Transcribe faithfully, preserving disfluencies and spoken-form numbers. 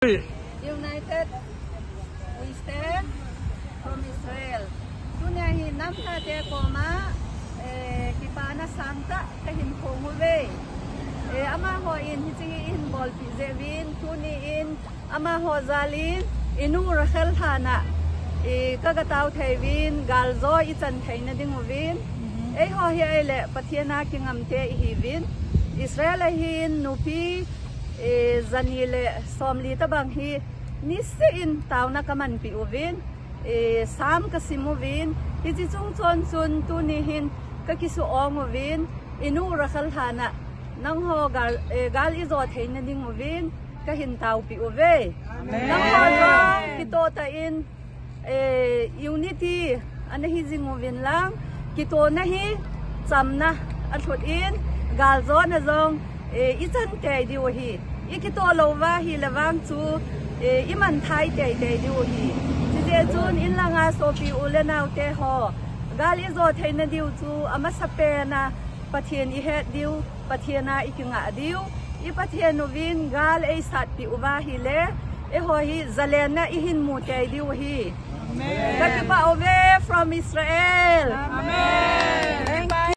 United We Stand from Israel. Tunia hi nam tate koma, eh, kipana sangtah kahin phong uve. Eh, amaho in hiche hi eihin bolpeh jeh uvin, tuni in amaho jal in, inu Rachel Hanna, eh, kaga tao thei uvin, gal jo ichan theina ding uvin. Eiho hi ahile Pathen a kingamte ihiuvin. Israel a hin nupi, eh, jani le somli tobang hi niseh in taona kamanpeh uvin, eh, Sam kasim uvin, hiche chung chon chun tuni hin kakisuh ong uvin, inu Rachel Hanna, nangho gal, eh, gal ijo theina ding uvin, kahin taopeh uve. Amen. Nangho jong kitoh tah in, eh, unity ana hi jing uvin lang, kitohna hi chamna alhut in, galjona jong, eh, ichan tei diu ahi. Ikitoh lou uva ahile vang chu, eh, imanthai teitei diu ahi. Chujeh chun inlanga sopi u le naote ho, gal ijo theina diu chu amasapen a Pathen ihet diu, Pathen a ikingah diu, i Pathen uvin gal eisatpeh uva ahile, eiho hi jalenna ihin mu tei diu ahi. Amen. Kakipah uve from Israel. Amen.